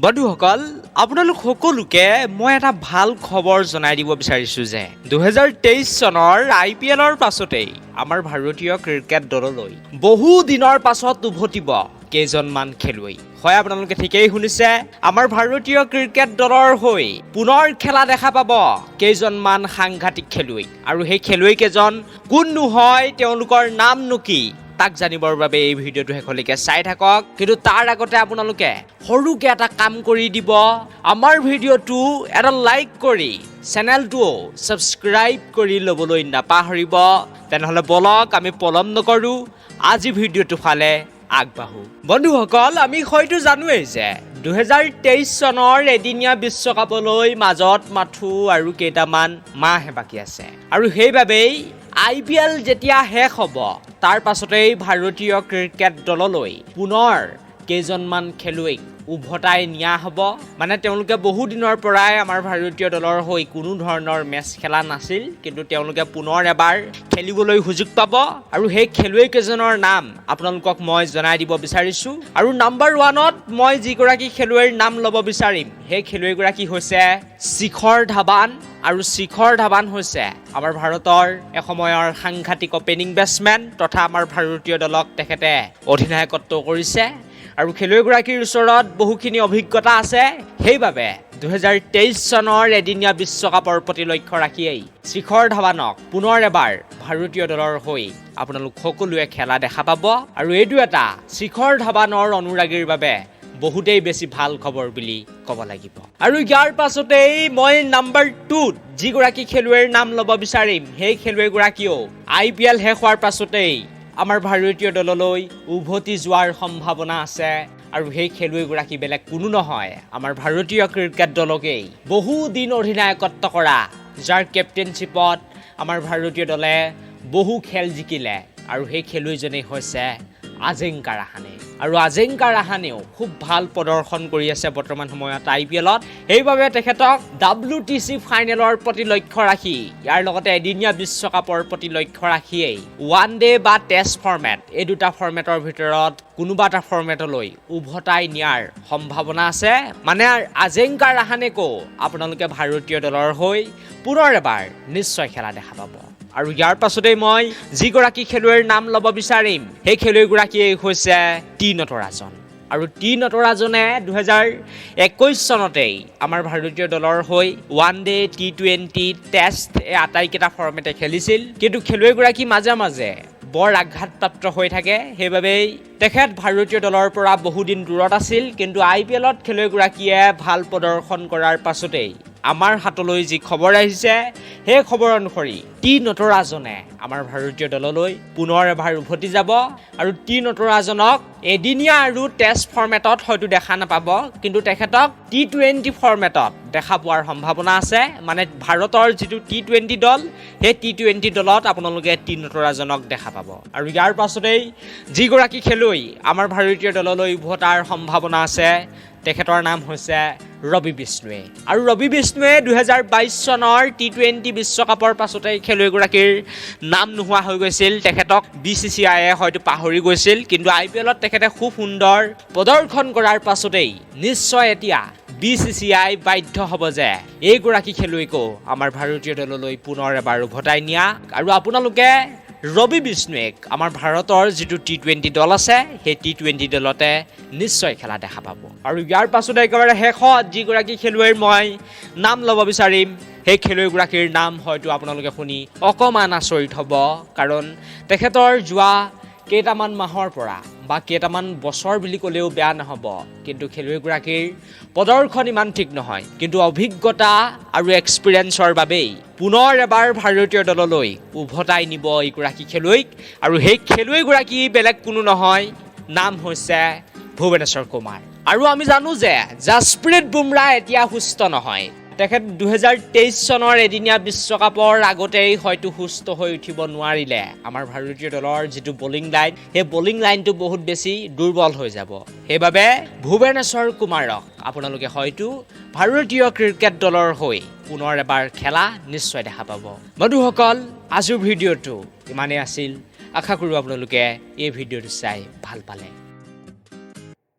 বন্ধুসকল, আপোনালোক সকলোকে মই এটা ভাল খবৰ জনাই দিব বিচাৰিছোঁ যে 2023 চনৰ আইপিএলৰ পাছতেই আমাৰ ভাৰতীয় ক্ৰিকেট দললৈ বহু দিনৰ পাছত উভতিব কেইজনমান খেলুৱৈ। হয়, আপোনালোকে ঠিকেই শুনিছে, আমাৰ ভাৰতীয় ক্ৰিকেট দলৰ হৈ পুনৰ খেলা দেখা পাব কেইজনমান সাংঘাতিক খেলুৱৈ। আৰু সেই খেলুৱৈ কেইজন কোননো হয়, তেওঁলোকৰ নামনো কি, তাক জানিবৰ বাবে এই ভিডিঅ'টো শেষলৈকে চাই থাকক। কিন্তু তাৰ আগতে আপোনালোকে সৰুকে এটা কাম কৰি দিব, আমাৰ ভিডিঅ'টো এটা লাইক কৰি চেনেলটোও ছাবস্ক্ৰাইব কৰি ল'বলৈ নাপাহৰিব। তেনেহ'লে বলক, আমি পলম নকৰোঁ, আজি ভিডিঅ'টো ফালে আগবাঢ়ো। বন্ধুসকল, আমি হয়তো জানোৱেই যে 2023 চনৰ এদিনীয়া বিশ্বকাপলৈ মাজত মাথো আৰু কেইটামান মাহহে বাকী আছে আৰু সেইবাবেই আইপিএল যেতিয়া শেষ হ'ব, তাৰ পাছতেই ভাৰতীয় ক্ৰিকেট দললৈ পুনৰ কেইজনমান খেলুৱৈক উভতাই নিয়া হ'ব। মানে তেওঁলোকে বহু দিনৰ পৰাই আমাৰ ভাৰতীয় দলৰ হৈ কোনো ধৰণৰ মেচ খেলা নাছিল, কিন্তু তেওঁলোকে পুনৰ এবাৰ খেলিবলৈ সুযোগ পাব। আৰু সেই খেলুৱৈ কেইজনৰ নাম আপোনালোকক মই জনাই দিব বিচাৰিছোঁ। আৰু নাম্বাৰ ওৱানত মই যিগৰাকী খেলুৱৈৰ নাম ল'ব বিচাৰিম, সেই খেলুৱৈগৰাকী হৈছে শিখৰ ধাৱান। আৰু শিখৰ ধাৱান হৈছে আমাৰ ভাৰতৰ এসময়ৰ সাংঘাতিক অপেনিং বেটছমেন তথা আমাৰ ভাৰতীয় দলক তেখেতে অধিনায়কত্ব কৰিছে আৰু খেলুৱৈগৰাকীৰ ওচৰত বহুখিনি অভিজ্ঞতা আছে। সেইবাবে 2023 চনৰ এদিনীয়া বিশ্বকাপৰ প্ৰতি লক্ষ্য ৰাখিয়েই শিখৰ ধাৱানক পুনৰ এবাৰ ভাৰতীয় দলৰ হৈ আপোনালোক সকলোৱে খেলা দেখা পাব। আৰু এইটো এটা শিখৰ ধাৱানৰ অনুৰাগীৰ বাবে বহুতেই বেছি ভাল খবৰ বুলি ক'ব লাগিব। আৰু ইয়াৰ পাছতেই মই নাম্বাৰ টুত যিগৰাকী খেলুৱৈৰ নাম ল'ব বিচাৰিম, সেই খেলুৱৈগৰাকীয়েও আইপিএল শেষ হোৱাৰ পাছতেই আমাৰ ভাৰতীয় দললৈ উভতি যোৱাৰ সম্ভাৱনা আছে। আৰু সেই খেলুৱৈগৰাকী বেলেগ কোনো নহয়, আমাৰ ভাৰতীয় ক্ৰিকেট দলকেই বহু দিন অধিনায়কত্ব কৰা, যাৰ কেপ্টেইনশ্বিপত আমাৰ ভাৰতীয় দলে বহু খেল জিকিলে, আৰু সেই খেলুৱৈজনেই হৈছে আজিংকা ৰাহানে। আৰু আজিংকা ৰাহানেও খুব ভাল প্ৰদৰ্শন কৰি আছে বৰ্তমান সময়ত আইপিএলত। সেইবাবে তেখেতক ডাব্লিউটিচি ফাইনেলৰ প্ৰতি লক্ষ্য ৰাখি, ইয়াৰ লগতে এদিনীয়া বিশ্বকাপৰ প্ৰতি লক্ষ্য ৰাখিয়েই ওৱান ডে বা টেষ্ট ফৰ্মেট, এই দুটা ফৰ্মেটৰ ভিতৰত কোনোবা এটা ফৰ্মেটলৈ উভতাই নিয়াৰ সম্ভাৱনা আছে। মানে আজিংকা ৰাহানেকো আপোনালোকে ভাৰতীয় দলৰ হৈ পুনৰ এবাৰ নিশ্চয় খেলা দেখা পাব। আৰু ইয়াৰ পাছতেই মই যিগৰাকী খেলুৱৈৰ নাম ল'ব বিচাৰিম, সেই খেলুৱৈগৰাকীয়েই হৈছে টি নটৰাজন। আৰু টি নটৰাজনে 2021 চনতেই আমাৰ ভাৰতীয় দলৰ হৈ ওৱান ডে, টি20, টেষ্ট এই আটাইকেইটা ফৰ্মেটে খেলিছিল। কিন্তু খেলুৱৈগৰাকী মাজে মাজে বৰ আঘাতপ্ৰাপ্ত হৈ থাকে, সেইবাবেই তেখেত ভাৰতীয় দলৰ পৰা বহুদিন দূৰত আছিল। কিন্তু আইপিএলত খেলুৱৈগৰাকীয়ে ভাল প্ৰদৰ্শন কৰাৰ পাছতেই আমাৰ হাতলৈ যি খবৰ আহিছে, সেই খবৰ অনুসৰি টি নটৰাজনে আমাৰ ভাৰতীয় দললৈ পুনৰ এবাৰ উভতি যাব। আৰু টি নটৰাজনক এদিনীয়া আৰু টেষ্ট ফৰ্মেটত হয়তো দেখা নাপাব, কিন্তু তেখেতক টি20 ফৰ্মেটত দেখা পোৱাৰ সম্ভাৱনা আছে। মানে ভাৰতৰ যিটো টি20 দল, সেই টি20 দলত আপোনালোকে টি নটৰাজনক দেখা পাব। আৰু ইয়াৰ পাছতেই যিগৰাকী খেলুৱৈ আমাৰ ভাৰতীয় দললৈ উভতাৰ সম্ভাৱনা আছে, তেখেতৰ নাম হৈছে ৰবি বিষ্ণুৱে। আৰু ৰবি বিষ্ণুৱে 2022 চনৰ টি20 বিশ্বকাপৰ পাছতে খেলুৱৈগৰাকীৰ নাম নোহোৱা হৈ গৈছিল। তেখেতক বিচিচিআইয়ে হয়তো পাহৰি গৈছিল। কিন্তু আইপিএলত তেখেতে খুব সুন্দৰ প্ৰদৰ্শন কৰাৰ পাছতেই নিশ্চয় এতিয়া বিচিচিআই বাধ্য হ'ব যে এইগৰাকী খেলুৱৈকো আমাৰ ভাৰতীয় দললৈ পুনৰ এবাৰ উভতাই নিয়া। আৰু আপোনালোকে ৰবি বিষ্ণুৱেক আমাৰ ভাৰতৰ যিটো টি20 দল আছে, সেই টি20 দলতে নিশ্চয় খেলা দেখা পাব। আৰু ইয়াৰ পাছতে একেবাৰে শেষত যিগৰাকী খেলুৱৈৰ মই নাম ল'ব বিচাৰিম, সেই খেলুৱৈগৰাকীৰ নাম হয়তো আপোনালোকে শুনি অকণমান আচৰিত হ'ব, কাৰণ তেখেতৰ যোৱা কেইটামান মাহৰ পৰা বা কেইটামান বছৰ বুলি ক'লেও বেয়া নহ'ব, কিন্তু খেলুৱৈগৰাকীৰ প্ৰদৰ্শন ইমান ঠিক নহয়। কিন্তু অভিজ্ঞতা আৰু এক্সপিৰিয়েঞ্চৰ বাবেই পুনৰ এবাৰ ভাৰতীয় দললৈ উভতাই নিব এইগৰাকী খেলুৱৈক। আৰু সেই খেলুৱৈগৰাকী বেলেগ কোনো নহয়, নাম হৈছে ভুৱনেশ্বৰ কুমাৰ। আৰু আমি জানো যে জাছপ্ৰীত বুমৰাহ এতিয়া সুস্থ নহয়। তেখেত 2023 চনৰ এদিনীয়া বিশ্বকাপৰ আগতেই হয়তো সুস্থ হৈ উঠিব নোৱাৰিলে আমাৰ ভাৰতীয় দলৰ যিটো বলিং লাইন, সেই বলিং লাইনটো বহুত বেছি দুৰ্বল হৈ যাব। সেইবাবে ভুৱনেশ্বৰ কুমাৰক আপোনালোকে হয়তো ভাৰতীয় ক্ৰিকেট দলৰ হৈ পুনৰ এবাৰ খেলা নিশ্চয় দেখা পাব। বন্ধুসকল, আজিৰ ভিডিঅ'টো ইমানেই আছিল। আশা কৰোঁ আপোনালোকে এই ভিডিঅ'টো চাই ভাল পালে।